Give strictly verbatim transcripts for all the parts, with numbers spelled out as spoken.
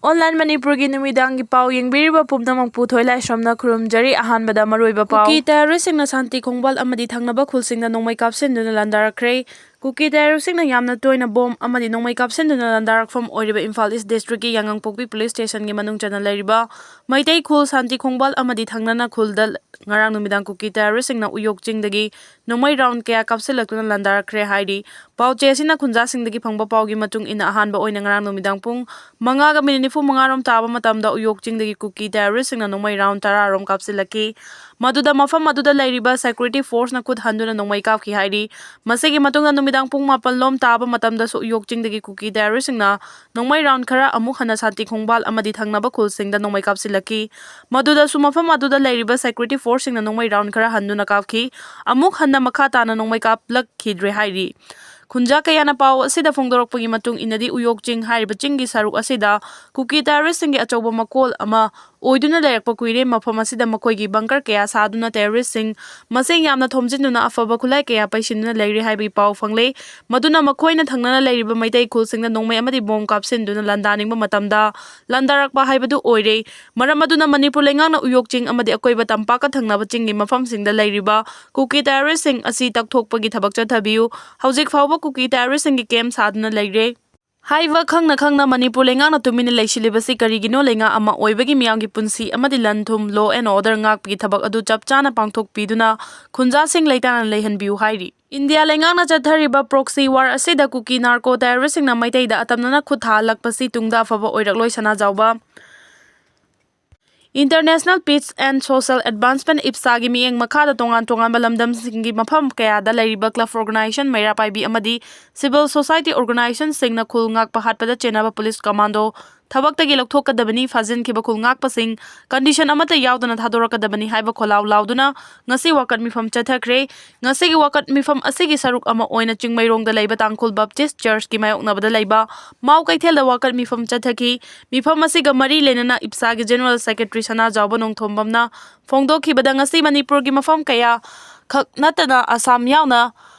Online ꯃꯅꯤꯄꯨꯔꯒꯤ ꯅꯨꯃꯤꯗꯥꯡꯒꯤ ꯄꯥꯎ ꯌꯦꯡꯕꯤꯔꯤꯕ ꯄꯨꯝꯅꯃꯛꯄꯨ ꯊꯣꯏꯂꯥꯏꯁ꯭ꯔꯝꯅ ꯈꯨꯔꯨꯝꯖꯔꯤ꯫ ꯑꯍꯥꯟꯕꯗ ꯃꯔꯨꯑꯣꯏꯕ ꯄꯥꯎ꯫ ꯀꯨꯀꯤ ꯇꯦꯔꯣꯔꯤꯁ꯭ꯠꯁꯤꯡꯅ ꯁꯥꯟꯇꯤ ꯈꯣꯡꯕꯥꯜ ꯑꯃꯗꯤ ꯊꯪꯅꯕ ꯈꯨꯜꯁꯤꯡꯗ ꯅꯣꯡꯃꯩ ꯀꯥꯞꯁꯤꯟꯗꯨꯅ ꯂꯥꯟꯗꯥꯔꯛꯈ꯭ꯔꯦ꯫ ꯀꯨꯀꯤ ꯇꯦꯔꯣꯔꯤꯁ꯭ꯠꯁꯤꯡꯅ ꯌꯥꯝꯅ ꯇꯣꯏꯅ ꯕꯣꯝ ꯑꯃꯗꯤ ꯅꯣꯡꯃꯩ ꯀꯥꯞꯁꯤꯟꯗꯨꯅ ꯂꯥꯟꯗꯥꯔꯛꯐꯝ ꯑꯣꯏꯔꯤꯕ ꯏꯝꯐꯥꯜ ꯏꯁ꯭ꯠ ꯗꯤꯁꯇ꯭ꯔꯤꯛꯀꯤ ꯌꯥꯉꯪꯄꯣꯛꯄꯤ ꯄꯨꯂꯤꯁ ꯁ꯭ꯇꯦꯁꯟꯒꯤ ꯃꯅꯨꯡ ꯆꯟꯅ ꯂꯩꯔꯤꯕ ꯃꯩꯇꯩ ꯈꯨꯜ ꯁꯥꯟꯇꯤ ꯈꯣꯡꯕꯥꯜ ꯑꯃꯗꯤ ꯊꯪꯅꯅ ꯈꯨꯜꯗ ꯉꯔꯥꯡ ꯅꯨꯃꯤꯗꯥꯡ ꯀꯨꯀꯤ ꯇꯦꯔꯣꯔꯤꯁ꯭ꯠꯁꯤꯡꯅ ꯎꯌꯣꯛ ꯆꯤꯡꯗꯒꯤ ꯅꯣꯡꯃꯩ ꯔꯥꯎꯟ ꯀꯌꯥ ꯀꯥꯞꯁꯤꯜꯂꯛꯇꯨꯅ ꯂꯥꯟꯗꯥꯔꯛꯈ꯭ꯔꯦ ꯍꯥꯏꯔꯤ꯫ ꯄꯥꯎ ꯆꯦ ꯑꯁꯤꯅ ꯈꯨꯟꯖꯥꯁꯤꯡꯗꯒꯤ ꯐꯪꯕ ꯄꯥꯎꯒꯤ ꯃꯇꯨꯡ ꯏꯟꯅ, ꯑꯍꯥꯟꯕ ꯑꯣꯏꯅ ꯉꯔꯥꯡ ꯅꯨꯃꯤꯗꯥꯡ ꯄꯨꯡ ꯃꯉꯥꯒ ꯃꯤꯅꯤꯠ ꯅꯤꯐꯨ ꯃꯉꯥ ꯔꯣꯝ ꯇꯥꯕ ꯃꯇꯝꯗ ꯎꯌꯣꯛ ꯆꯤꯡꯗꯒꯤ ꯀꯨꯀꯤ ꯇꯦꯔꯣꯔꯤꯁ꯭ꯠꯁꯤꯡꯅ ꯅꯣꯡꯃꯩ ꯔꯥꯎꯟ ꯇꯔꯥ ꯔꯣꯝ ꯀꯥꯞꯁꯤꯜꯂꯛꯈꯤ꯫ ꯃꯗꯨꯗ ꯃꯐꯝ ꯑꯗꯨꯗ ꯂꯩꯔꯤꯕ ꯁꯦꯀ꯭ꯌꯨꯔꯤꯇꯤ ꯐꯣꯔꯁꯅ ꯈꯨꯠ ꯍꯟꯗꯨꯅ ꯅꯣꯡꯃꯩ ꯀꯥꯞꯈꯤ ꯍꯥꯏꯔꯤ꯫ ꯃꯁꯤꯒꯤ ꯃꯇꯨꯡꯗ ꯅꯨꯃꯤꯗꯥꯡ ꯄꯨꯡ ꯃꯥꯄꯟ ꯂꯣꯝ ꯇꯥꯕ ꯃꯇꯝꯗꯁꯨ ꯎꯌꯣꯛ ꯆꯤꯡꯗꯒꯤ ꯀꯨꯀꯤ ꯇꯦꯔꯣꯔꯤꯁ꯭ꯠꯁꯤꯡꯅ ꯅꯣꯡꯃꯩ ꯔꯥꯎꯟ ꯈꯔ ꯑꯃꯨꯛ ꯍꯟꯅ ꯁꯥꯟꯇꯤ ꯈꯣꯡꯕꯥꯜ ꯑꯃꯗꯤ ꯊꯪꯅꯕ ꯈꯨꯜꯁꯤꯡꯗ ꯅꯣꯡꯃꯩ ꯀꯥꯞꯁꯤꯜꯂꯛꯈꯤ꯫ ꯃꯗꯨꯗꯁꯨ ꯃꯐꯝ ꯑꯗꯨꯗ ꯂꯩꯔꯤꯕ ꯁꯦꯀ꯭ꯌꯨꯔꯤꯇꯤ ꯐꯣꯔꯁꯁꯤꯡꯅ ꯅꯣꯡꯃꯩ ꯔꯥꯎꯟ ꯈꯔ ꯍꯟꯗꯨꯅ ꯀꯥꯞꯈꯤ꯫ ꯑꯃꯨꯛ ꯍꯟꯅ ꯃꯈꯥ ꯇꯥꯅ ꯅꯣꯡꯃꯩ ꯀꯥꯞꯂꯛꯈꯤꯗ꯭ꯔꯦ ꯍꯥꯏꯔꯤ꯫ ꯈꯨꯟꯖꯥ ꯀꯌꯥꯅ ꯄꯥꯎ ꯑꯁꯤꯗ ꯐꯣꯡꯗꯣꯔꯛꯄꯒꯤ ꯃꯇꯨꯡ ꯏꯟꯅꯗꯤ, ꯎꯌꯣꯛ ꯆꯤꯡ ꯍꯥꯏꯔꯤꯕ ꯆꯤꯡꯒꯤ ꯁꯔꯨꯛ ꯑꯁꯤꯗ ꯀꯨꯀꯤ ꯇꯦꯔꯣꯔꯤꯁ꯭ꯠꯁꯤꯡꯒꯤ ꯑꯆꯧꯕ ꯃꯀꯣꯜ ꯑꯃ ꯑꯣꯏꯗꯨꯅ ꯂꯩꯔꯛꯄ ꯀꯨꯏꯔꯦ꯫ ꯃꯐꯝ ꯑꯁꯤꯗ ꯃꯈꯣꯏꯒꯤ ꯕꯪꯀꯔ ꯀꯌꯥ ꯁꯥꯗꯨꯅ ꯇꯦꯔꯣꯔꯤꯁ꯭ꯠꯁꯤꯡ ꯃꯁꯤꯡ ꯌꯥꯝꯅ ꯊꯣꯝꯖꯤꯟꯗꯨꯅ ꯑꯐꯕ ꯈꯨꯠꯂꯥꯏ ꯀꯌꯥ ꯄꯩꯁꯤꯟꯗꯨꯅ ꯂꯩꯔꯦ ꯍꯥꯏꯕꯒꯤ ꯄꯥꯎ ꯐꯪꯂꯦ꯫ ꯃꯗꯨꯅ ꯃꯈꯣꯏꯅ ꯊꯪꯅꯅ ꯂꯩꯔꯤꯕ ꯃꯩꯇꯩ ꯈꯨꯜꯁꯤꯡꯗ ꯅꯣꯡꯃꯩ ꯑꯃꯗꯤ ꯕꯣꯝ ꯀꯥꯞꯁꯤꯟꯗꯨꯅ ꯂꯥꯟꯗꯥꯅꯤꯡꯕ ꯃꯇꯝꯗ ꯂꯥꯟꯗꯥꯔꯛꯄ ꯍꯥꯏꯕꯗꯨ ꯑꯣꯏꯔꯦ꯫ ꯃꯔꯝ ꯑꯗꯨꯅ ꯃꯅꯤꯄꯨꯔ ꯂꯩꯉꯥꯛꯅ ꯎꯌꯣꯛ ꯆꯤꯡ ꯑꯃꯗꯤ ꯑꯀꯣꯏꯕ ꯇꯝꯄꯥꯛꯀ ꯊꯪꯅꯕ ꯆꯤꯡꯒꯤ ꯃꯐꯝꯁꯤꯡꯗ ꯂꯩꯔꯤꯕ ꯀꯨꯀꯤ ꯇꯦꯔꯣꯔꯤꯁ꯭ꯠꯁꯤꯡ ꯑꯁꯤ ꯇꯛꯊꯣꯛꯄꯒꯤ ꯊꯕꯛ ꯆꯠꯊꯕꯤꯌꯨ꯫ ꯍꯧꯖꯤꯛ ꯐꯥꯎꯕ ꯀꯨꯀꯤ ꯇꯦꯔꯣꯔꯤꯁ꯭ꯠꯁꯤꯡꯒꯤ ꯀꯦꯝꯞ ꯁꯥꯗꯨꯅ ꯂꯩꯔꯦ꯫ ꯍꯥꯏꯕ ꯈꯪꯅ ꯈꯪꯅ ꯃꯅꯤꯄꯨꯔ ꯂꯩꯉꯥꯛꯅ ꯇꯨꯃꯤꯟꯅ ꯂꯩꯁꯤꯜꯂꯤꯕꯁꯤ ꯀꯔꯤꯒꯤꯅꯣ? ꯂꯩꯉꯥꯛ ꯑꯃ ꯑꯣꯏꯕꯒꯤ ꯃꯤꯌꯥꯝꯒꯤ ꯄꯨꯟꯁꯤ ꯑꯃꯗꯤ ꯂꯟ ꯊꯨꯝ, law and order ꯉꯥꯛꯄꯒꯤ ꯊꯕꯛ ꯑꯗꯨ ꯆꯞ ꯆꯥꯅ ꯄꯥꯡꯊꯣꯛꯄꯤꯗꯨꯅ ꯈꯨꯟꯖꯥꯁꯤꯡ ꯂꯩꯇꯥꯅ ꯂꯩꯍꯟꯕꯤꯌꯨ ꯍꯥꯏꯔꯤ꯫ ꯏꯟꯗꯤꯌꯥ ꯂꯩꯉꯥꯛꯅ ꯆꯠꯊꯔꯤꯕ proxy war ꯑꯁꯤꯗ ꯀꯨꯀꯤ ꯅꯥꯔꯀꯣ ꯇꯦꯔꯣꯔꯤꯁ꯭ꯠꯁꯤꯡꯅ ꯃꯩꯇꯩꯗ ꯑꯇꯝꯅꯅ ꯈꯨꯠ ꯊꯥꯍꯜꯂꯛꯄꯁꯤ ꯇꯨꯡꯗ ꯑꯐꯕ ꯑꯣꯏꯔꯛꯂꯣꯏ꯫ ꯁꯅꯥꯖꯥꯎꯕ International Peace and Social Advancement, ꯏꯞꯁꯥꯒꯤ ꯃꯤꯠꯌꯦꯡ ꯃꯈꯥꯗ ꯇꯣꯉꯥꯟ ꯇꯣꯉꯥꯟꯕ ꯂꯝꯗꯝꯁꯤꯡꯒꯤ ꯃꯐꯝ ꯀꯌꯥꯗ ꯂꯩꯔꯤꯕ club, organisation, ꯃꯩꯔꯥ ꯄꯥꯏꯕꯤ ꯑꯃꯗꯤ civil society organisationꯁꯤꯡꯅ ꯈꯨꯜ ꯉꯥꯛꯄ ꯍꯥꯠꯄꯗ ꯆꯦꯟꯅꯕ police commando ꯊꯕꯛꯇꯒꯤ ꯂꯧꯊꯣꯛꯀꯗꯕꯅꯤ, ꯐꯥꯖꯤꯟꯈꯤꯕ ꯈꯨꯜ ꯉꯥꯛꯄꯁꯤꯡ condition ꯑꯃꯠꯇ ꯌꯥꯎꯗꯅ ꯊꯥꯗꯣꯔꯛꯀꯗꯕꯅꯤ ꯍꯥꯏꯕ ꯈꯣꯜꯂꯥꯎ ꯂꯥꯎꯗꯨꯅ ꯉꯁꯤ ꯋꯥꯀꯠ ꯃꯤꯐꯝ ꯆꯠꯊꯈ꯭ꯔꯦ꯫ ꯉꯁꯤꯒꯤ ꯋꯥꯀꯠ ꯃꯤꯐꯝ ꯑꯁꯤꯒꯤ ꯁꯔꯨꯛ ꯑꯃ ꯑꯣꯏꯅ ꯆꯤꯡꯃꯩꯔꯣꯡꯗ ꯂꯩꯕ ꯇꯥꯡꯈꯨꯜ Baptist Churchꯀꯤ ꯃꯥꯌꯣꯛꯅꯕꯗ ꯂꯩꯕ ꯃꯥꯎ ꯀꯩꯊꯦꯜꯗ ꯋꯥꯀꯠ ꯃꯤꯐꯝ ꯆꯠꯊꯈꯤ꯫ ꯃꯤꯐꯝ ꯑꯁꯤꯒ ꯃꯔꯤ ꯂꯩꯅꯅ ꯏꯞꯁꯥꯒꯤ General Secretary ꯁꯅꯥꯖꯥꯎꯕ ꯅꯣꯡꯊꯣꯝꯕꯝꯅ ꯐꯣꯡꯗꯣꯛꯈꯤꯕꯗ, ꯉꯁꯤ ꯃꯅꯤꯄꯨꯔꯒꯤ ꯃꯐꯝ ꯀꯌꯥ ꯈꯛ ꯅꯠꯇꯅ ꯑꯁꯥꯝ ꯌꯥꯎꯅ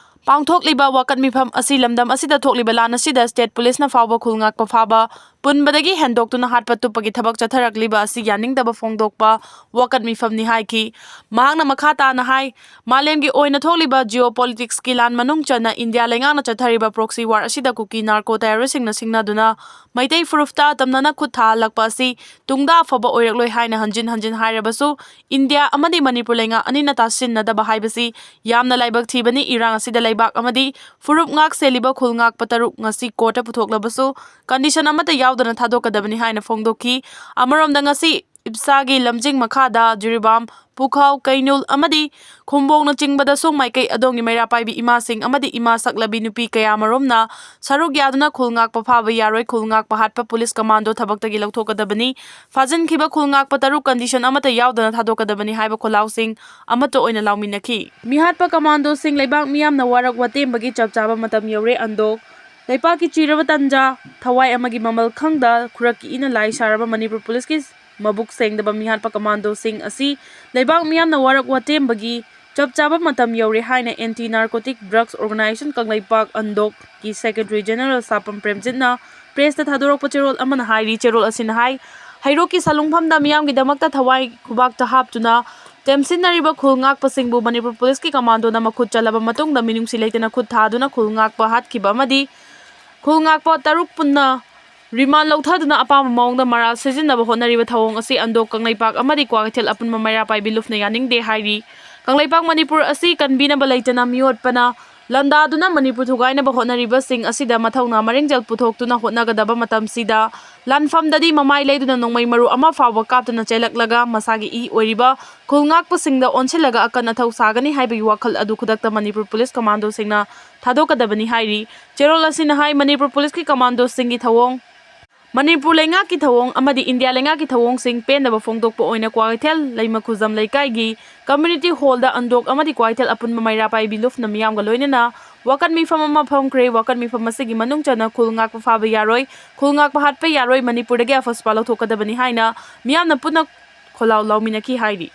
ꯄꯥꯡꯊꯣꯛꯂꯤꯕ ꯋꯥꯀꯠ ꯃꯤꯐꯝ ꯑꯁꯤ ꯂꯝꯗꯝ ꯑꯁꯤꯗ ꯊꯣꯛꯂꯤꯕ ꯂꯥꯟ ꯑꯁꯤꯗ state policeꯅ ꯐꯥꯎꯕ ꯈꯨꯜ ꯉꯥꯛꯄ ꯐꯥꯕ ꯄꯨꯟꯕꯗꯒꯤ ꯍꯦꯟꯗꯣꯛꯇꯨꯅ ꯍꯥꯠꯄ ꯇꯨꯞꯄꯒꯤ ꯊꯕꯛ ꯆꯠꯊꯔꯛꯂꯤꯕ ꯑꯁꯤ ꯌꯥꯅꯤꯡꯗꯕ ꯐꯣꯡꯗꯣꯛꯄ ꯋꯥꯀꯠ ꯃꯤꯐꯝꯅꯤ ꯍꯥꯏꯈꯤ꯫ ꯃꯍꯥꯛꯅ ꯃꯈꯥ ꯇꯥꯅ ꯍꯥꯏ, ꯃꯥꯂꯦꯝꯒꯤ ꯑꯣꯏꯅ ꯊꯣꯛꯂꯤꯕ geopolitics ꯀꯤ ꯂꯥꯟ ꯃꯅꯨꯡ ꯆꯟꯅ ꯏꯟꯗꯤꯌꯥ ꯂꯩꯉꯥꯛꯅ ꯆꯠꯊꯔꯤꯕ proxy war ꯑꯁꯤꯗ ꯀꯨꯀꯤ narco terrorist ꯁꯤꯡꯅ ꯁꯤꯡꯅꯗꯨꯅ ꯃꯩꯇꯩ ꯐꯨꯔꯨꯞꯇ ꯑꯇꯝꯅꯅ ꯈꯨꯠ ꯊꯥꯍꯜꯂꯛꯄ ꯑꯁꯤ ꯇꯨꯡꯗ ꯑꯐꯕ ꯑꯣꯏꯔꯛꯂꯣꯏ ꯍꯥꯏꯅ ꯍꯟꯖꯤꯟ ꯍꯟꯖꯤꯟ ꯍꯥꯏꯔꯕꯁꯨ, ꯏꯟꯗꯤꯌꯥ ꯑꯃꯗꯤ ꯃꯅꯤꯄꯨꯔ ꯂꯩꯉꯥꯛ ꯑꯅꯤꯅ ꯇꯥꯁꯤꯟꯅꯗꯕ ꯍꯥꯏꯕꯁꯤ ꯌꯥꯝꯅ ꯂꯥꯏꯕꯛ ꯊꯤꯕꯅꯤ꯫ ꯏꯔꯥꯡ ꯑꯁꯤꯗ ꯂꯩꯕꯥꯛ ꯑꯃꯗꯤ ꯐꯨꯔꯨꯞ ꯉꯥꯛ ꯁꯦꯜꯂꯤꯕ ꯈꯨꯜ ꯉꯥꯛꯄ ꯇꯔꯨꯛ ꯉꯁꯤ court ꯇ ꯄꯨꯊꯣꯛꯂꯕꯁꯨ, condition ꯑꯃꯠꯇ ꯌꯥꯎꯗꯅ ꯊꯥꯗꯣꯛꯀꯗꯕꯅꯤ ꯍꯥꯏꯅ ꯐꯣꯡꯗꯣꯛꯈꯤ꯫ ꯑꯃꯔꯣꯝꯗ, ꯉꯁꯤ ꯏꯞꯁꯥꯒꯤ ꯂꯝꯖꯤꯡ ꯃꯈꯥꯗ ꯖꯤꯔꯤꯕꯥꯝ, ꯄꯨꯈꯥꯎ, ꯀꯩꯅꯨꯜ ꯑꯃꯗꯤ ꯈꯨꯝꯕꯣꯡꯅꯆꯤꯡꯕꯗꯁꯨ ꯃꯥꯏꯀꯩ ꯑꯗꯣꯝꯒꯤ ꯃꯩꯔꯥ ꯄꯥꯏꯕꯤ ꯏꯃꯥꯁꯤꯡ ꯑꯃꯗꯤ ꯏꯃꯥ ꯁꯛꯂꯕꯤ ꯅꯨꯄꯤ ꯀꯌꯥꯃꯔꯨꯝꯅ ꯁꯔꯨꯛ ꯌꯥꯗꯨꯅ ꯈꯨꯜ ꯉꯥꯛꯄ ꯐꯥꯕ ꯌꯥꯔꯣꯏ, ꯈꯨꯜ ꯉꯥꯛꯄ ꯍꯥꯠꯄ ꯄꯨꯂꯤꯁ ꯀꯃꯥꯟꯗꯣ ꯊꯕꯛꯇꯒꯤ ꯂꯧꯊꯣꯛꯀꯗꯕꯅꯤ, ꯐꯥꯖꯤꯟꯈꯤꯕ ꯈꯨꯜ ꯉꯥꯛꯄ ꯇꯔꯨꯛ condition ꯑꯃꯠꯇ ꯌꯥꯎꯗꯅ ꯊꯥꯗꯣꯛꯀꯗꯕꯅꯤ ꯍꯥꯏꯕ ꯈꯣꯜꯂꯥꯎꯁꯤꯡ ꯑꯃꯠꯇ ꯑꯣꯏꯅ ꯂꯥꯎꯃꯤꯟꯅꯈꯤ꯫ ꯃꯤꯍꯥꯠꯄ ꯀꯃꯥꯟꯗꯣꯁꯤꯡ ꯂꯩꯕꯥꯛ ꯃꯤꯌꯥꯝꯅ ꯋꯥꯔꯛ ꯋꯥꯇꯦꯝꯕꯒꯤ ꯆꯞ ꯆꯥꯕ ꯃꯇꯝ ꯌꯧꯔꯦ꯫ ꯑꯟꯗꯣꯛ ꯂꯩꯄꯥꯛꯀꯤ ꯆꯤꯔꯕ ꯇꯟꯖꯥ, ꯊꯋꯥꯏ ꯑꯃꯒꯤ ꯃꯃꯜ ꯈꯪꯗ ꯈꯨꯔꯛꯀꯤ ꯏꯅ ꯂꯥꯏ ꯁꯥꯔꯕ ꯃꯅꯤꯄꯨꯔ ꯄꯨꯂꯤꯁꯀꯤ ꯃꯕꯨꯛ ꯁꯦꯡꯗꯕ ꯃꯤꯍꯥꯠꯄ ꯀꯃꯥꯟꯗꯣꯁꯤꯡ ꯑꯁꯤ ꯂꯩꯕꯥꯛ ꯃꯤꯌꯥꯝꯅ ꯋꯥꯔꯛ ꯋꯥꯇꯦꯝꯕꯒꯤ ꯆꯞ ꯆꯥꯕ ꯃꯇꯝ ꯌꯧꯔꯦ ꯍꯥꯏꯅ Anti Narcotic Drugs Organisation Kangleipak ꯑꯟꯗꯣꯛꯀꯤ Secretary General ꯁꯥꯄꯝ ꯄ꯭ꯔꯦꯝꯖꯤꯠꯅ press ꯇ ꯊꯥꯗꯣꯔꯛꯄ ꯆꯦꯔꯣꯜ ꯑꯃꯅ ꯍꯥꯏꯔꯤ꯫ ꯆꯦꯔꯣꯜ ꯑꯁꯤꯅ ꯍꯥꯏ, ꯍꯩꯔꯣꯛꯀꯤ ꯁꯂꯨꯡꯐꯝꯗ ꯃꯤꯌꯥꯝꯒꯤꯗꯃꯛꯇ ꯊꯋꯥꯏ ꯈꯨꯕꯥꯛꯇ ꯍꯥꯞꯇꯨꯅ ꯇꯦꯝꯁꯤꯟꯅꯔꯤꯕ ꯈꯨꯜ ꯉꯥꯛꯄꯁꯤꯡꯕꯨ ꯃꯅꯤꯄꯨꯔ ꯄꯨꯂꯤꯁꯀꯤ ꯀꯃꯥꯟꯗꯣꯅ ꯃꯈꯨꯠ ꯆꯜꯂꯕ ꯃꯇꯨꯡꯗ ꯃꯤꯅꯨꯡꯁꯤ ꯂꯩꯇꯅ ꯈꯨꯠ ꯊꯥꯗꯨꯅ ꯈꯨꯜ ꯉꯥꯛꯄ ꯍꯥꯠꯈꯤꯕ ꯑꯃꯗꯤ ꯈꯨꯜ ꯉꯥꯛꯄ ꯇꯔꯨꯛ ꯄꯨꯟꯅ remand ꯂꯧꯊꯗꯨꯅ ꯑꯄꯥꯝꯕ ꯃꯑꯣꯡꯗ ꯃꯔꯥꯜ ꯁꯤꯖꯤꯟꯅꯕ ꯍꯣꯠꯅꯔꯤꯕ ꯊꯧꯑꯣꯡ ꯑꯁꯤ ꯑꯟꯗꯣꯛ ꯀꯪꯂꯩꯄꯥꯛ ꯑꯃꯗꯤ ꯀ꯭ꯋꯥꯀꯩꯊꯦꯜ ꯑꯄꯨꯟꯕ ꯃꯩꯔꯥ ꯄꯥꯏꯕꯤ ꯂꯨꯞꯅ ꯌꯥꯅꯤꯡꯗꯦ ꯍꯥꯏꯔꯤ꯫ ꯀꯪꯂꯩꯄꯥꯛ ꯃꯅꯤꯄꯨꯔ ꯑꯁꯤ ꯀꯟꯕꯤꯅꯕ ꯂꯩꯇꯅ ꯃꯤꯑꯣꯠꯄꯅ ꯂꯥꯟꯗꯥꯗꯨꯅ ꯃꯅꯤꯄꯨꯔ ꯊꯨꯒꯥꯏꯅꯕ ꯍꯣꯠꯅꯔꯤꯕꯁꯤꯡ ꯑꯁꯤꯗ ꯃꯊꯧꯅꯥ ꯃꯔꯤꯡꯖꯦꯜ ꯄꯨꯊꯣꯛꯇꯨꯅ ꯍꯣꯠꯅꯒꯗꯕ ꯃꯇꯝꯁꯤꯗ ꯂꯥꯟꯐꯝꯗꯗꯤ ꯃꯃꯥꯏ ꯂꯩꯗꯨꯅ ꯅꯣꯡꯃꯩ ꯃꯔꯨ ꯑꯃ ꯐꯥꯎꯕ ꯀꯥꯞꯇꯅ ꯆꯦꯜꯂꯛꯂꯒ ꯃꯁꯥꯒꯤ ꯏ ꯑꯣꯏꯔꯤꯕ ꯈꯨꯜ ꯉꯥꯛꯄꯁꯤꯡꯗ ꯑꯣꯟꯁꯤꯜꯂꯒ ꯑꯀꯟ ꯑꯊꯧ ꯁꯥꯒꯅꯤ ꯍꯥꯏꯕꯒꯤ ꯋꯥꯈꯜ ꯑꯗꯨ ꯈꯨꯗꯛꯇ ꯃꯅꯤꯄꯨꯔ ꯄꯨꯂꯤꯁ ꯀꯃꯥꯟꯗꯣꯁꯤꯡꯅ ꯊꯥꯗꯣꯛꯀꯗꯕꯅꯤ ꯍꯥꯏꯔꯤ꯫ ꯆꯦꯔꯣꯜ ꯑꯁꯤꯅ ꯍꯥꯏ, ꯃꯅꯤꯄꯨꯔ ꯄꯨꯂꯤꯁꯀꯤ ꯀꯃꯥꯟꯗꯣꯁꯤꯡꯒꯤ ꯊꯧꯑꯣꯡ ꯃꯅꯤꯄꯨꯔ ꯂꯩꯉꯥꯛꯀꯤ ꯊꯧꯑꯣꯡ ꯑꯃꯗꯤ ꯏꯟꯗꯤꯌꯥ ꯂꯩꯉꯥꯛꯀꯤ ꯊꯧꯑꯣꯡꯁꯤꯡ ꯄꯦꯟꯗꯕ ꯐꯣꯡꯗꯣꯛꯄ ꯑꯣꯏꯅ ꯀ꯭ꯋꯥꯀꯩꯊꯦꯜ ꯂꯩꯃꯈꯨꯖꯝ ꯂꯩꯀꯥꯏꯒꯤ community hall ꯗ ꯑꯟꯗꯣꯛ ꯑꯃꯗꯤ ꯀ꯭ꯋꯥꯀꯩꯊꯦꯜ ꯑꯄꯨꯟꯕ ꯃꯩꯔꯥ ꯄꯥꯏꯕꯤ ꯂꯨꯞꯅ ꯃꯤꯌꯥꯝꯒ ꯂꯣꯏꯅꯅ ꯋꯥꯀꯠ ꯃꯤꯐꯝ ꯑꯃ ꯐꯝꯈ꯭ꯔꯦ꯫ ꯋꯥꯀꯠ ꯃꯤꯐꯝ ꯑꯁꯤꯒꯤ ꯃꯅꯨꯡ ꯆꯟꯅ ꯈꯨꯜ ꯉꯥꯛꯄ ꯐꯥꯕ ꯌꯥꯔꯣꯏ, ꯈꯨꯜ ꯉꯥꯛꯄ ꯍꯥꯠꯄ ꯌꯥꯔꯣꯏ, ꯃꯅꯤꯄꯨꯔꯗꯒꯤ ꯑꯐꯁꯄꯥ ꯂꯧꯊꯣꯛꯀꯗꯕꯅꯤ ꯍꯥꯏꯅ ꯃꯤꯌꯥꯝꯅ ꯄꯨꯟꯅ ꯈꯣꯜꯂꯥꯎ ꯂꯥꯎꯃꯤꯟꯅꯈꯤ ꯍꯥꯏꯔꯤ꯫